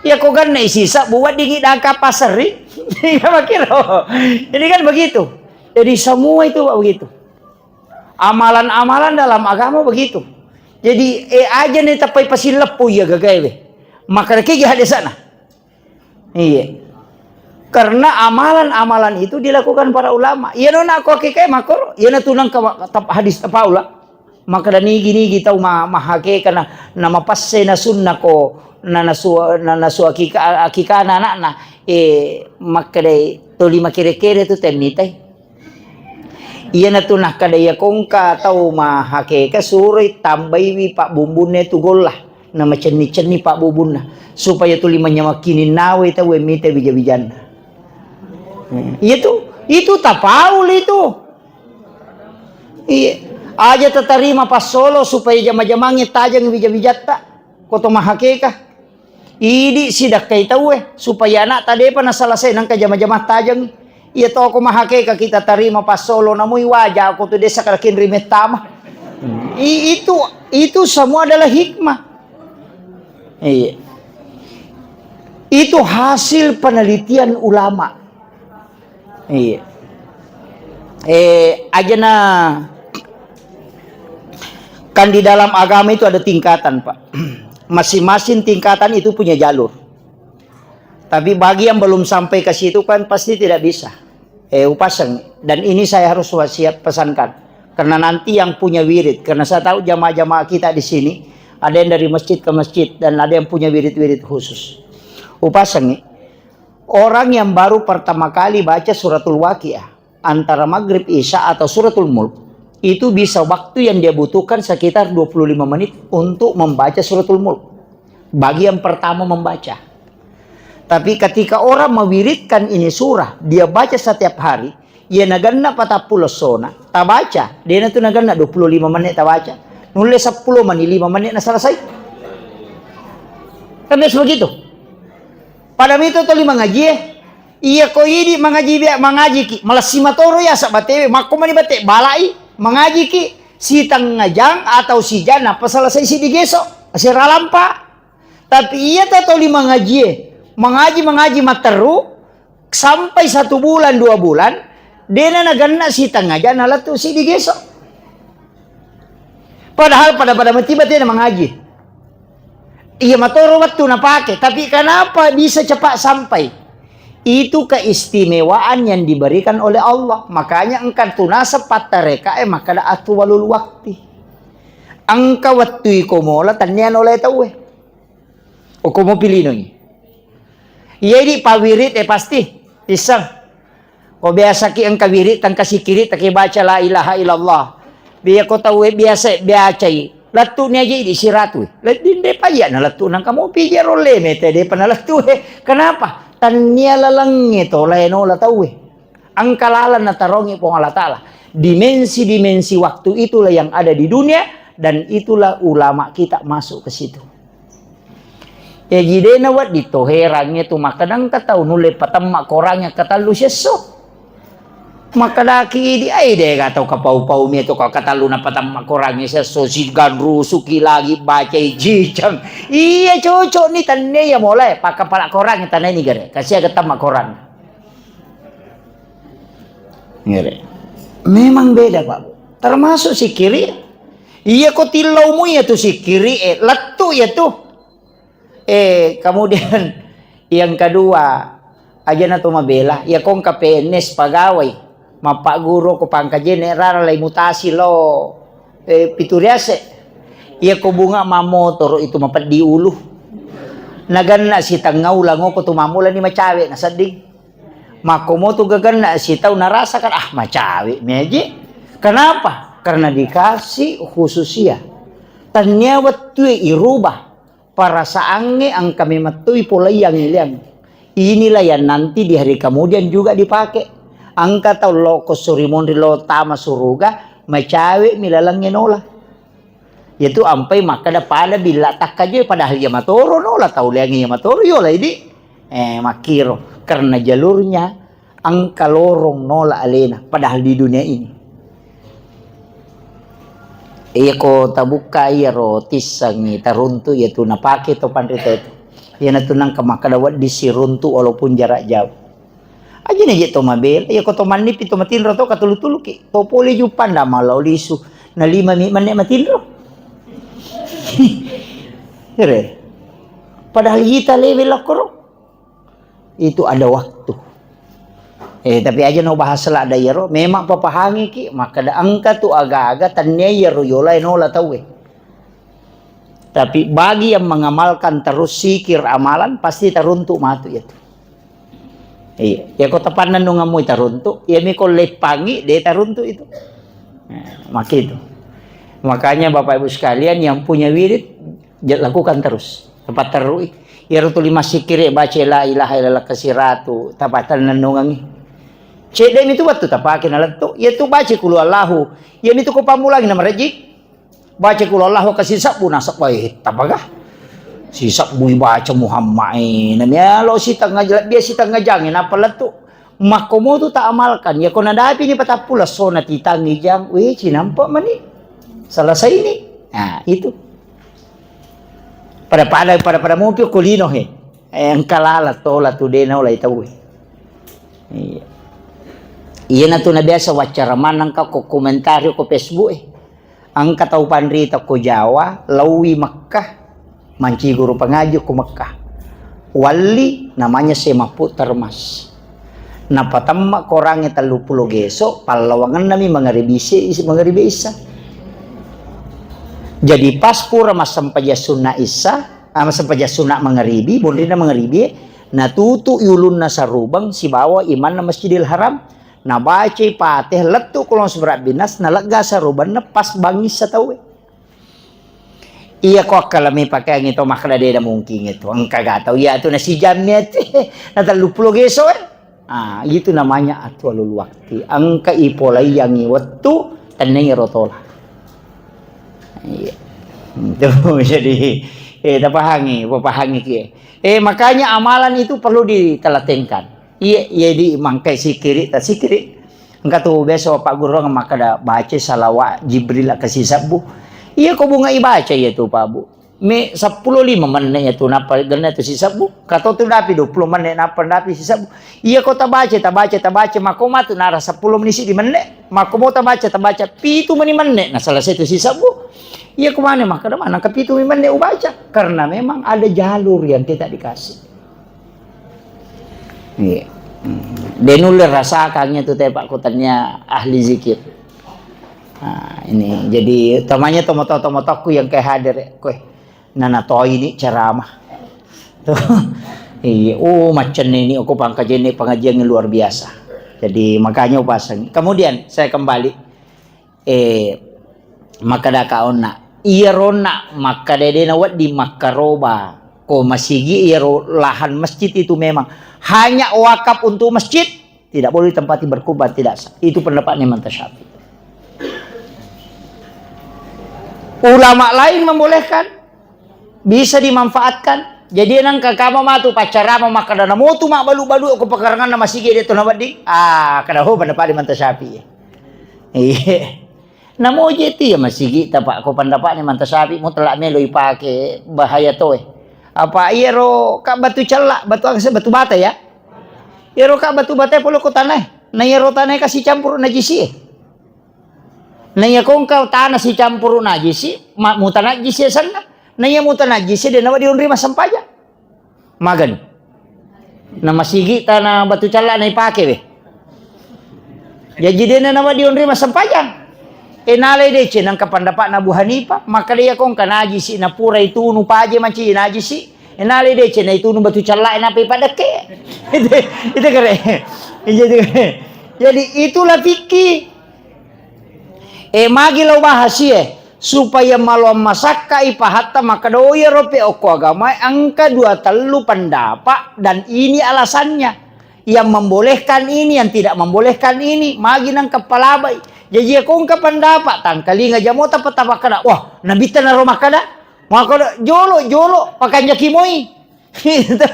Iya ko genna isi sabbu weddingi dangka passerri. Iya makiro. Ini kan begitu. Jadi semua itu, Pak, begitu. Amalan-amalan dalam agama begitu. Jadi, eh, aja nih tapai pasileppu iya gagae we. Maka rekegi hadesana. Iya. Karena amalan-amalan itu dilakukan para ulama. Iya nona aku akikae makor, iya na tunang ke tap-, hadis tapaula. Maka nigi-nigi tau ma-, mahake kana nama passe na sunna ko na nasu, na nasu akika, akikana anakna. Eh, makkedai toli makere-kere tu temmitai. Iyanatu nakkeda, iya kongka tau mahakeka suroi tambaiwi pabbumbunna tu golla, namacenni-cenni pabbubunna, supaya tuli manyameng kininnawe tau e mita wija-wijanna. Hmm. Iya tu, itu tapaul itu. Iya. Aja tatarima passolo supaya jama-jamangnge tajeng wija-wijatta. Ko to mahakeka. Idi sidakkai tauwe, supaya anakta depa nasalasai nengka jama-jama tajeng. Iya toko mahakeka kita tarima passolo, namui waja ko tu desa kalakin rimettama. I-, itu, itu semua adalah hikmah. Iya. Itu hasil penelitian ulama. Iya. Eh, ajana kan di dalam agama itu ada tingkatan, Pak. Masing-masing tingkatan itu punya jalur. Tapi bagi yang belum sampai ke situ kan pasti tidak bisa. Eh, upasang. Dan ini saya harus wasiat pesankan. Karena nanti yang punya wirid, karena saya tahu jamaah-jamaah kita di sini, ada yang dari masjid ke masjid dan ada yang punya wirid-wirid khusus. Upasang, orang yang baru pertama kali baca suratul Waqiah, antara Maghrib, Isya, atau Suratul Mulk, itu bisa waktu yang dia butuhkan sekitar dua puluh lima menit untuk membaca Suratul Mulk. Bagi yang pertama membaca. Tapi ketika orang mewiridkan ini surah, dia baca setiap hari, iya naganna patappulo essona, tabaca, dena tu naganna dua puluh lima menit tabaca. Nulle sepuluh menit, lima menit na selesai. Kan biasa begitu. Pada mito toli mangajie, iya ko idi mangaji bia-, mangajiki, malessi matoro iya sabbatewe, makko mani bate balai, mangajiki, sitengnga jang atau sijang, nappa selesai siddi geso, asera lampa. Tapi iya ta toli mangajie, mangaji, mangaji matteru, sampai satu bulan, dua bulan, dena naganna sitengnga jang, nalettu siddi geso. Padahal pada-pada matiba tena mangaji. Iya matoro wettu napake, tapi kenapa bisa cepat sampai? Itu keistimewaan yang diberikan oleh Allah. Makanya engka tu naseng pattarekae makkeda atwalul wakti. Engka wettu iko mola tennia nolai tauwe. Oko mopi linoi. Iya idi pawirid e pasti isseng. Ko biasaki engka wirid, tengka sikiri, take baca la ilaha illallah. Biya ko tauwe biasa biacai. Lettu ni aja idi siratu. Ledding de payya na lettu nangka mopi je rolle mete de pernah lettu e. Kenapa? Tannia lalengnge to lae nola tauwe. Engka laleng natarongi Puang Allah Ta'ala. Dimensi-dimensi waktu itulah yang ada di dunia, dan itulah ulama kita masuk ke situ. Jaji dena wedding to herangnge tu makkeda engka tau nulle patemma korangnge katellu siesso. Makkedaki idi, "Ai, de' ga tau kapau-pau mi tu, ko katallu napatamma Korangnge sesso siganrusuki lagi bacai jijang." Iya, cocok ni, tennia iya molae, pakkapala Korangnge tanai ni gare. Kasiaga tamma Korang. Ngere. Memang beda, Pak. Termasuk sikiri. Iya ko tillaumu iya tu sikiri, eh, lettu iya tu. Eh, kemudian yang kedua, aja na to mabela, iya ko engka P N S pagawai, mappagguru ko pangkajene rara lai mutasi lo, eh, pitu riase. Iya ko bunga mamotoro itu mapeddi ulu. Naganna sitengnga ulang ko tu mamulani macawe na sedding. Makkomo tu gaganna sitau narasakan, ah, macawe meje. Kenapa? Karena dikasih khususia. Tania wettue irubah. Perasaangnge engka memettui polaiang ileang. Inilah yang nanti di hari kemudian juga dipakai. Engka tau loko surimonri lo tama suruga, macawe mi lalengnge nola. Yatu ampai makkeda pada billa takkaje, padahal iya matoro nola tau leangnge iya matoro yola idi. Eh, makkiro. Karena jalurnya engka lorong nola alena, padahal di dunia ini. Iya ko tabukka iyaro tissengngi taruntu iya tu napake to panrita itu. Iyana tu nangka makkeda wedding siruntu walaupun jarak jauh. Aja na je to mabela, iya ko to mannipi to matinro to katulu-tuluki. To pole juppanda malao lisu. Na lima mi menne matinro. Ere. Padahal ita lewe lokkoro. Itu ada waktu. Eh, tapi aja no bahas la ada iyaro, memang papahangiki, makkeda engka tu aga-aga tennia iyaro yola nola tauwe. Tapi bagi yang mengamalkan terus zikir amalan, pasti taruntu matu itu. Iya, ya ko tapannennungammu taruntu, ya mi ko leppangi de taruntu itu. Nah, maka itu. Makanya Bapak Ibu sekalian yang punya wirid, ja-, lakukan terus. Tempat terui. Iyaro tuli massikiri baca la ilaha illallah kasiratu, tapatennennungangi. Cedde mi tu wettu tapake nalettu. Iya tu baca kulu Allahu. Iya mi tu ko pammulangi na marejji. Baca kulu Allahu kasi sabbu nasabba, eh, tapaga. Si sabbu baca Muhammad, eh, na mialo sitengnga jala-, dia sitengnga jange napa lettu. Makkomo tu ta amalkan, ya ko nadapi ni patappu lesso na titangi jang, weh, cinampa mani. Selesai ni. Nah, itu. Pada-pada, pada-pada mopi ko lino he. Eh, engka lala tola tu de naolai tau he. Iya. Iya na tu na biasa wacara maneng ka ko komentari ko Facebook eh. Engka tau panrita ko Jawa, laowi Mekkah, mancaji guru pangaji ko Mekkah. Walli namanya Syekh Mahfud Termas. Napatemma Korangnge telluppulo geso, pallawangenna mi mangaribi isi, isi mangaribi isa. Jadi pas pura massempajang sunna isa, ah, massempajang sunna mangaribi, bonrina mangaribi, natutu i ulunna sarubeng sibawa imanna Masjidil Haram, nabacai Fatihah lettu Qul a'udzu birabbinas, nalegga sarubenna pas bangissa tauwe. Iya ko akkalami pakeangngi to makkeda de na mungkin itu. Engka ga tau iya tu nasijammi ati. Na telluppulo geso eh. Ah, itu namanya atwalul wakti. Engka ipolaiangi wettu tennai rotola. Iya. Itu jadi eh tapahangi, papahangi ki. Eh makanya amalan itu perlu ditelatenkan. Iya, iya di mangkai sikiri ta sikiri. Engka tu biasa Pak Guru makkeda baca salawat Jibril ka sisebbu. Iya ko bunga ibaca iya tu Pak Bu. Me seppulo lima menne iya tu napa genna tu sisebbu. Kato tu dapi dua puluh menne napa dapi sisebbu. Iya ko tabaca, tabaca, tabaca mako matu nara seppulo menne siddi menne. Mako mo tabaca, tabaca pitu meni menne na selesai tu sisebbu. Iya ko mana makkeda mana ke pitu menne ubaca karena memang ada jalur yang kita dikasih. Iya. Hmm. De nulle rasakang itu te Pak ko tania ahli zikir. Nah, ini jadi utamanya tomoto-tomotokku yang kayak hadir ya, kowe. Nana toi ini ceramah. Tuh. Iya, oh macam ini aku pangkajen ini pengajian yang luar biasa. Jadi makanya upasang. Kemudian saya kembali eh, makkeda ka onna. Iyaro onna makkeda de nawedding makkaroba ko masigi iyaro lahan masjid itu memang hanya wakaf untuk masjid, tidak boleh ditempati berkurban, tidak sah. Itu pendapatnya Imam Syafi'i. Ulama lain membolehkan, bisa dimanfaatkan, Jadi nangka kama matu paccarama makkeda, "Namotu mabbalu-balu ko pakaranganna masigi de to nawedding." Ah, kada ho pendapat Imam Syafi'i. Iya. Namo je tu ya masigi ta, Pak, ko pendapat ni Imam Syafi'i mutlak melo ipake, bahaya toe. Apa iyaro ka batu cella, batu akse, batu bata ya? Iyaro ka batu bata pole ko tanah. Na iyaro tanah kasi campur najisi. Na iya kongka tanah sicampuru najisi, ma-, mutanajjisi asenna. Na iya mutanajjisi de nawa dionri massempajang. Magani. Na masigi tanah batu calla na ipake we. Jaji de nawa dionri massempajang. E nalai deceng nangka pendapatna Abu Hanifah, maka de iya kongka najisi na pura itunu paje manci najisi. E nalai deceng na itunu batu calla e napa ipadekke. Itu, itu kere. Jadi, jadi itulah fikih. E, magi lao bahas iye, supaya maloang masakka i pahatta makkeda, oh, iyaro pe okko agamae engka dua tellu pendapat dan ini alasannya. Yang membolehkan ini, yang tidak membolehkan ini, magi nangka palabai. Jaji, iya ko engka pendapat, tangkalinga jamota petapakkeda, wah, nabitta naro makkeda, makkeda, jolo, jolo, pakanjaki moi. Itu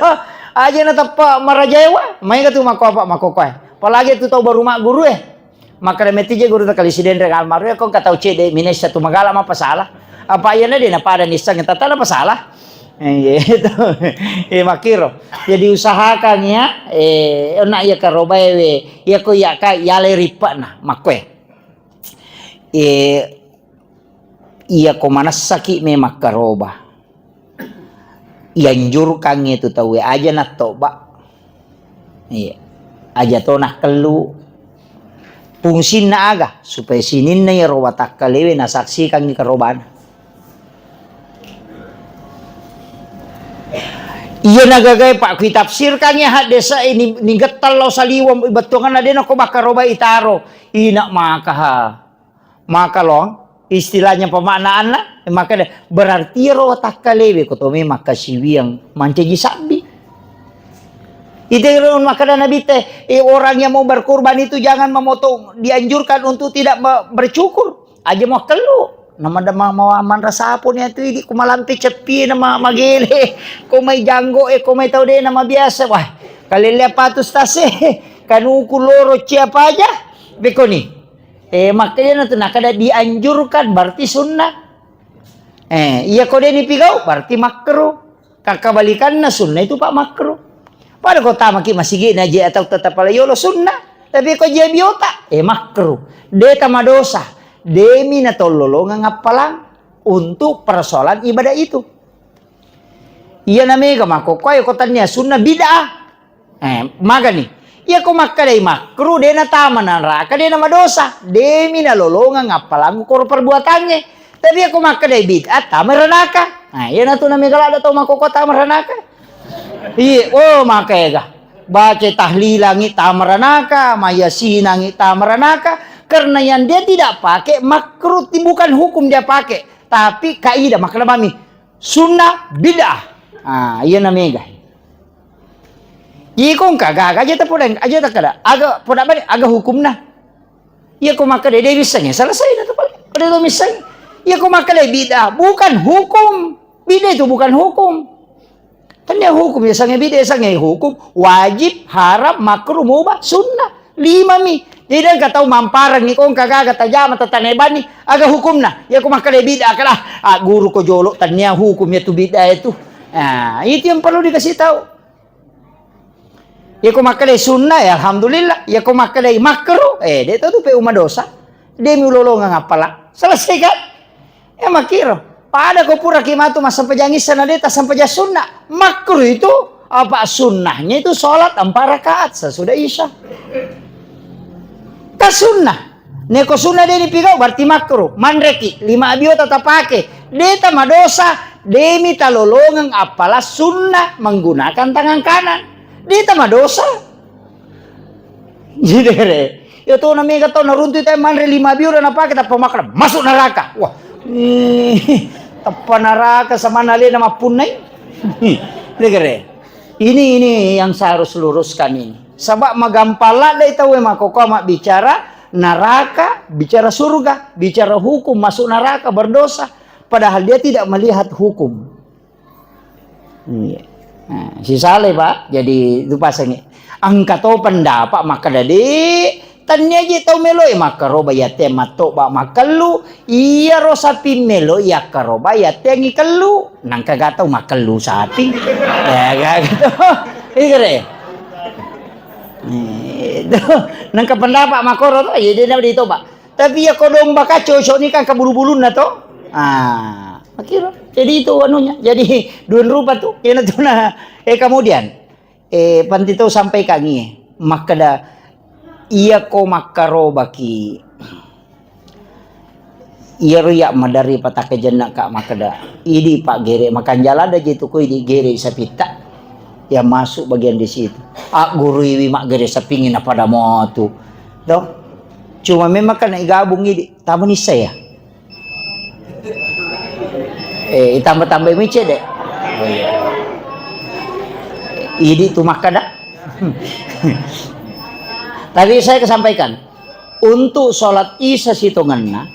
aja na teppa marajaewa, maega tu makko apa, makko koe. Apalagi tu tau baru magguru e. Makkeda metti je guru takali sidenreng almarhum, ko engka tau cedde minessa tu magala mapasala. Apa iyana de napada nisseng tata napasala. Eh, iya, itu. Eh, makkiro. Jadi usahakan ya, eh, onna iya karobae we, iya ko iya ka, iya le rippana, makkoe. Eh, Iya ko manessaki memang karoba. Ianjurkangngi tu tauwe aja nattoba. Iya. Aja to nakkellu. Fungsinna aga? Supaya sininna iyaro watakkalewe nasaksikangngi karobana. Iya nagagae, Pak, kui tafsirkangngi haddese'e ni, nigettang lao saliweng bettuanganna de nako bakkaroba itaro. Ina makaha. Maka lo, istilahnya pemaknaanna, maka de-, berarti ro watakkalewe ko to memang kasiwiang mancaji sabbi. Itu ro makkeda Nabi te, eh, orang yang mau berkurban itu jangan memotong, dianjurkan untuk tidak me-, bercukur. Aja mau kellu. Nama de ma-, mau manra sapo ni atu idi ku malampe ceppi nama magele. Ko mai janggo e, ko mai tau de nama biasa. Wah, kalelle apa tu stase? Kanuku loro cia paja. Bekoni. Eh, makanya tu nakada dianjurkan, berarti sunnah. Eh, iya ko de nipigau, berarti makruh. Kakkabalikanna sunnah itu, Pak, makruh. Pada ko tamaki masigi na je atau tetap pala yolo sunnah. Tapi ko je biota, eh, makruh. De tamadosa. Demi na tollolongang appalang untuk persoalan ibadah itu. Iya na mega makokkoe ko tania sunnah bid'ah. Eh, magani. Iya ko makkedai makruh, de natama naraka, de namadosa. Demi nalolongang appalangngu koro perbuatangnge. Tapi iya ko makkedai bid'ah, tama ranaka. Nah, iya natu namega ladda tau makokko tama ranaka. Iya, oh, maka ega. Baca tahlilangi tama ranaka, mayasinangi tama ranaka. Karena yang dia tidak pakai makruh, bukan hukum dia pakai. Tapi kaidah, makna bami. Sunnah bid'ah. Ah, iya na mega. Iko engka gaga aja ta podang, aja ta kada. Aga poda bani, aga hukumna. Iya ko makkeda de missengi, selesai na tu pale. Ada to missengi. Iya ko makkeda bid'ah, bukan hukum. Bid'ah itu bukan hukum. Tania hukum, ya sange bid'ah, sange hukum. Wajib, haram, makruh, mubah, sunnah. Lima mi. Jadi engka tau mamparang ni ko engka gaga tajama tatane bani, aga hukumna? Ya ko makkeda bid'ah kala, ah, guru ko jolo tania hukum ya tu bid'ah itu. Nah, itu yang perlu dikasih tahu. Ya ko makkeda sunnah, ya alhamdulillah. Ya ko makkeda makruh, eh, de to tu pe umadosa. De mi ulolongang appala. Selesai kan? Ya makkiro. Pada ko pura ki matu massempajang isya na de tassempajang sunnah. Makruh itu, apa sunnahnya itu sholat empat rakaat sesudah isya. Kan sunnah. Neko sunnah de nipigau berarti makruh. Manreki, lima abio tatapake. De tamadosa, de mi talolongeng appala sunnah menggunakan tangan kanan. De tamadosa. Jidere. Ya to na mega tau naruntu te manre lima biura napake tappa makkeda masuk neraka. Wah. Ih, tappa neraka samana alena mappunnai. Ih, degere. Ini, ini yang saya harus luruskan ini. Sebab magampang ladde tau e makkokkoe mabbicara neraka, bicara surga, bicara hukum masuk neraka berdosa. Padahal dia tidak melihat hukum. Iya. Nah, sisale, Pak. Jadi, itu pasangi. Engka to pendapat makkeda, "Dek, tennia je tau meloi makkaroba yatteang mattoba makkellu, iyaro sapi meloi yakkaroba yatteangi kellu." Nangka ga tau makkellu sapi. Ya, ga gitu. Iya, kere. Itu. Nangka pendapat makkoro to, jadi dia ditoba. Tapi ya kodong baka cocok ni kan kebulu-bulunna to. Ah, makiro. Jadi itu anunya. Jadi dua rupa tu. Kena tu nah. Eh, kemudian, eh, panti to sampai kangi. Makkeda, iya ko makkarobaki. Iyaro iya madari patake jenna ka makkeda. Idi pak gere makanjala ada je tu ko idi gere sapitta. Ya masuk bagian di situ. Agguruiwi maggere sapingi na pada motu. To. Cuma memang kan igabung idi. Tamu ni saya. Eh, tambah-tambah mi cedde. Oh, iya. Idi tu makkeda. Tapi saya kesampaikan, untuk sholat isya sitongenna,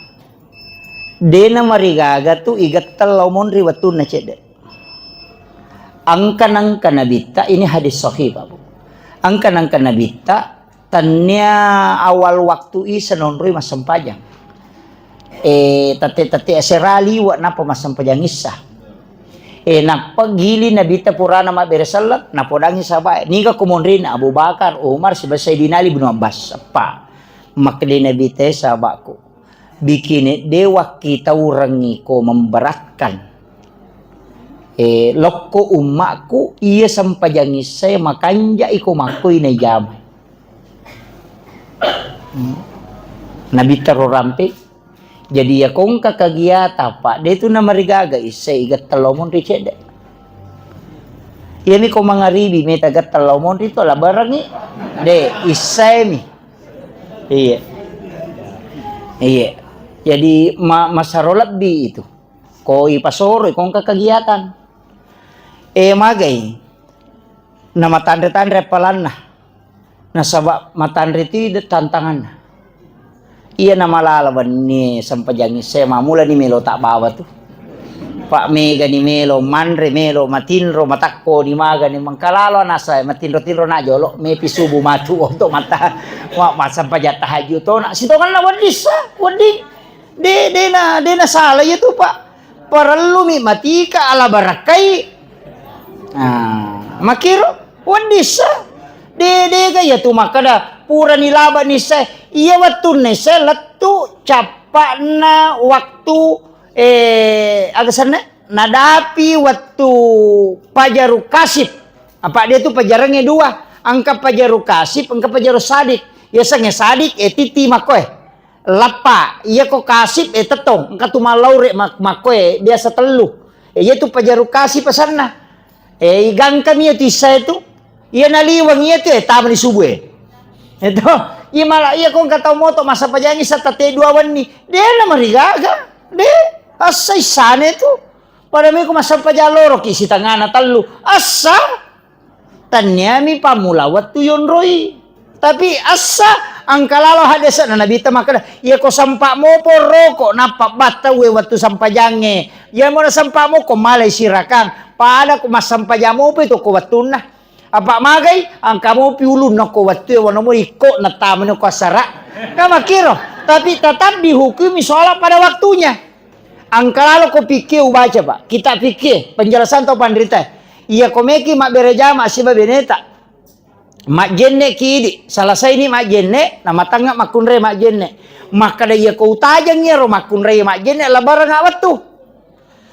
dena marigaga tu igetteng lao monri wettunna cedde. Angka-angka nabitta, ini hadis sahih, Pak Bu. Angka-angka nabitta, Tennia awal waktu isya nonroi massempajang. Eh, tette-tette asera liwa nappa massempajang isya. Eh, nappa gili Nabitta purana mabbere selleng, napodangi sahabat. Niga ko monrina Abu Bakar, Umar, siba Sayyidina Ali bin Abbas. Eppa. Makkeda Nabitta, "Eh, sahabatku, bikini dewakki taurengi ko memberatkan. Eh, lokko ummakku, iya sempajang isya makanja iko makkoi najamai." Hmm. Nabitta ro rampe. Jadi ya kongka kagiata, Pak, de tu namarigaga issai iga tello monri cedde. Iyami ko mangaribi meta ga tello monri tu labarangi. De, issai mi. Iya. Iya. Jadi ma-, masaro lebbi itu. Ko ipasoro kongka kagiatan. Eh, magai. Namatanre-tanre appalanna. Nasaba matanre tu de tantanganna. Iya namalala wenni sempajang isya mamulani melo tabbawa tu. Pak megani melo, manre melo, matinro, matakko ni magani mengkalalo nasa matinro-tinro na jolo, mepi subuh matu untuk mata, ma-, massempajang tahajud to, na sitonganna wedding sa, wedding. De, de na, de na salah iya tu, Pak. Parellumi matika ala barakkai. Ah, makiro, wedding sa. De, de ga iya tu makkeda, purani laba ni sa. Iya wettunna sa lettu cappa'na waktu, eh, aga senna? Nadapi wettu pajaru kasip. Apa dia tu pajarangnge dua. Engka pajaru kasip, engka pajaru sadik. Yasengnge sadik, eh, titi makkoe. Lappa, iya ko kasip, eh, tettong, engka tu mallaure mak-, makkoe biasa tellu. Eh, iya tu pajaru kasip asenna. Eh, igangkami iya tu issae tu. Iya naliweng iya tu, eh, tamani subuh, eh. Itu, iya mala, iya ko engka tau moto massempajang isya tette dua wenni. De namarigaga. De, assa issane tu. Pada meko massempajang loroki sitengana tellu. Assa. Tanniami pammula wettu yonroi. Tapi assa, engka lalo haddese'na Nabitta makkeda, "Iya ko sempa mopo roko, nappa battauwe wettu sempajangnge. Iya mo nasempa moko malai sirakang, pada ko massempajang mopo itu ko wettunna. Apa magai, engka mopi ulunna ko wettu e, wano mo ikko nattamani ko assara." Kan makkiro, tapi tetap dihukumi sholat pada waktunya. Engka lalo ko fikih ubaca, Pak. Kitab fikih, penjelasan tau panrita. Iya ko meki mabbere jama siba beneta. Majjenne ki idi, selesai ni majjenne, namatangnga makkunrai majjenne. Makkeda iya ko utajeng iyaro makkunrai majjenne, labarang wettu.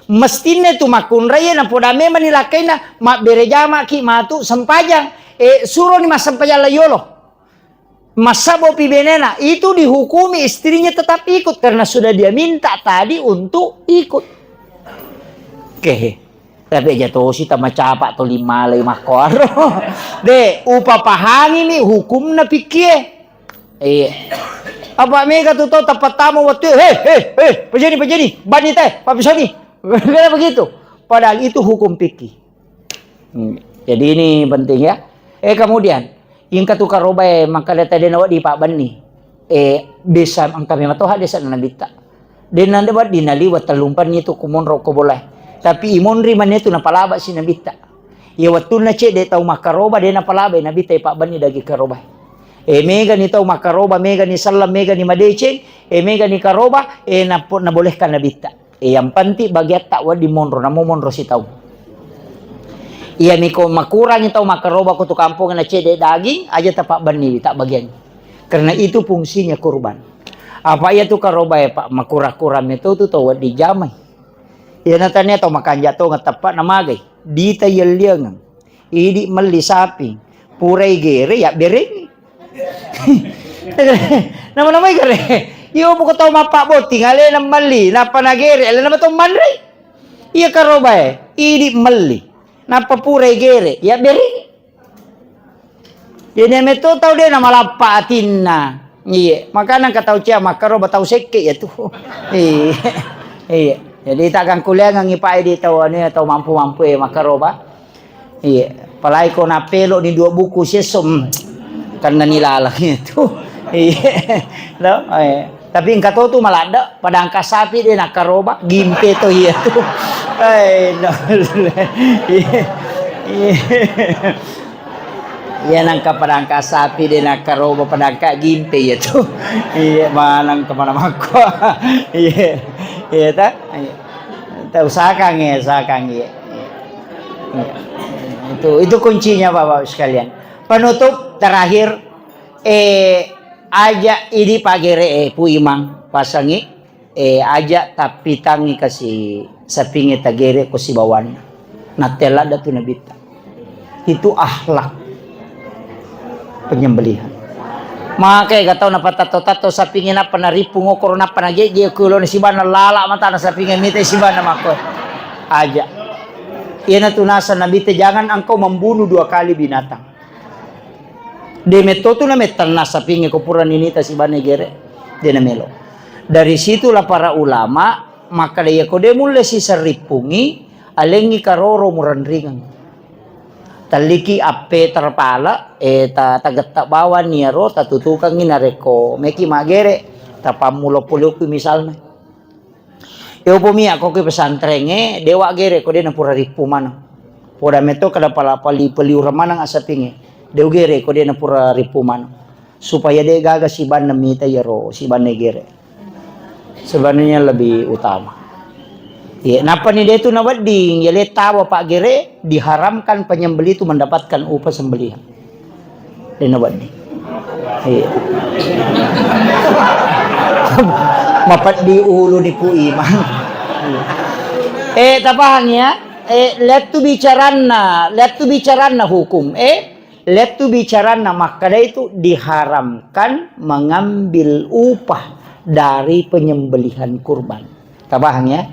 Mestinna tu makkunrai napoda memang ni lakkaina mabbere jama ki matu sempajang. Eh, suroni massempajang la yolo. Massabbopi benena, itu dihukumi istrinya tetap ikut karena sudah dia minta tadi untuk ikut. Oke. Tapi aja tosi tama capa to limalai makkoaro. De, upapahangi mi hukumna pikkie. Iya. Apa mega tu tau tappa tama wettu, "He, he, he, pajani, pajani, bani teh, papisani." Kira begitu. Padahal itu hukum fikih. Hmm. Jadi ini penting ya. Eh, kemudian, ingka tu karobae makkada tadi nawa di Pak Benni. Eh, bisa engka memang toha desa Nabitta. Denna de wedding naliwa tellumpanni tu kumonro ko bolae. Tapi imonri manne tu napalaba si Nabitta. Iya wettunna cedde tau makkaroba, de napalabai Nabitta ipabbenni daging karoba. E, megani tau makkaroba, megani selleng, megani madeceng, e, megani karoba, e, napo-, nabolehkan Nabitta. E, yang penting bagiatta wedding monro, namo monro sitau. Iya miko makurangi tau makkaroba ko tu kampong na cedde daging, aja tapabbenniwi, tak bagiangi. Karena itu fungsinya kurban. Apa iya tu karoba ya, Pak, makura-kura meto tu tau wedding jamai. Iya natania tau makanja tongeng teppa namagai. Dita yelliangeng. Idi melli sapi. Purai gere ya bereng. Nama-namai gere. Iyo buku tau mappa botting alena melli. Napa nagere alena tau manre. Iya karobae. Idi melli. Napa purai gere ya bereng. Jadi metto tau de namalappa atinna. Iye, makana engka tau cia makkaroba tau sekke ya tu. Iye. Iye. Jadi tak gangkuliangengi pae di tau anu ya, tau mampu-mampu ya makkaroba. Iye. Apalagi ko napelo ni dua buku siesso, hmm, karena ni lalang itu. Iye. No? Iye. Tapi engka to tu maladde, padangka sapi de nakkaroba, gimpe to iya tu. Eh, no. Iya. Iya. Iya nangka padangka sapi de nakkaroba, padangka gimpe iya tu. Iya, manang kemana makko. Iya. Iya ta? Iya. Ta usahakan ya, usahakan ya. Iya. Itu itu kuncinya Bapak sekalian. Penutup terakhir, eh, aja idi pagere, eh, Pu Imang pasangi, eh, aja tappitangi kasi sapinge tagere ko sibawanna. Nattella datu nabitta. Itu akhlak penyembelihan. Maka ega tau napatatto-tatto sapinge nappa narippu ngokoro nappa najeje ko lona sibanna lala matana sapinge mita sibanna makko. Aja. Iyana tu nasa nabitta jangan engkau membunuh dua kali binatang. De metto tu namettenna sapinge ko pura ninita sibanna gere, de namelo. Dari situlah para ulama makkeda, iya ko de mulle siserrippungi, alengi karoro murenringeng. Telliki appe terpale, eh, ta-, tagetta bawang iyaro, tatutukangi narekko meki magere, tapammulo-puloki misalna. Iya upomi akko ki pesantrengnge, dewa gere ko de napura rippu maneng. Poda metto kada pala-, pali-, paliureng maneng asapingnge. De ugere ko de napura rippu maneng. Supaya de gaga sibanna mita iyaro, sibanna gere. Sebenarnya lebih utama. Iya, nappa ni de tu nawedding, iya le tawa pak gere, diharamkan penyembelih itu mendapatkan upah sembelihan. Dena wedding. Iya. Mapeddi ulu ni Pu Imang. Eh, tapahang ya? Eh, lettu bicaranna, lettu bicaranna hukum. Eh, lettu bicaranna makkeda itu diharamkan mengambil upah dari penyembelihan kurban. Tapahang ya?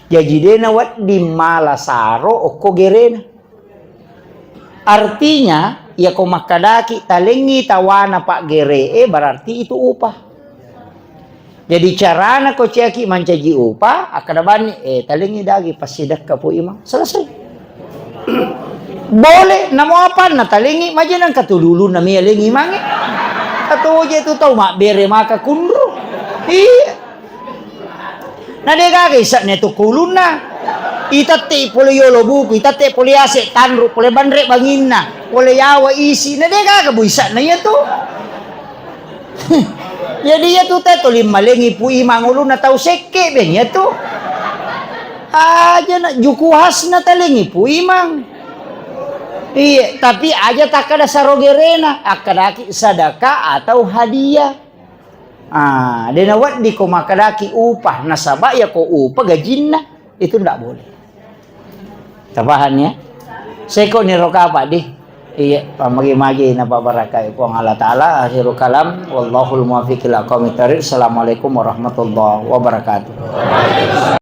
Jaji dena wedding mala saro okko gerena. Artinya, iya ko makkedaki talengngi tawana paggere'e, berarti itu upah. Jadi carana ko ciaki mancaji upah, akkeda bani, eh, talengngi dagi passidekka Pu Imang. Selesai. Boleh, namo apanna talengngi, majenang katululunna mi alengngi mange. Katoje tu tau mabbere maka kunru. Iya. Na de gaga isa'na tu kulunna. Itette pole yolo buku, itette pole ase tanru, pole banre banginna, pole yawa isi. Na de gaga bu isa'na iya tu. Jadi iya tu te tuli malengi Pu Imang ulunna tau sekke ben iya tu. Aja na juku hasna talengi Pu Imang. Iya, tapi aja takkada saro gerena, akkadaki sadaka atau hadiah. Ah, de nawedding ko makkedaki upah, nasaba iya ko upah gajinna, itu ndak boleh. Tapahang ya? Seko ni roka apa di? Iya, pamagi-magi na pabarakai Puang Allah Ta'ala. Akhirul kalam, wallahul muwaffiq ila aqwamit thariq. Assalamualaikum warahmatullahi wabarakatuh.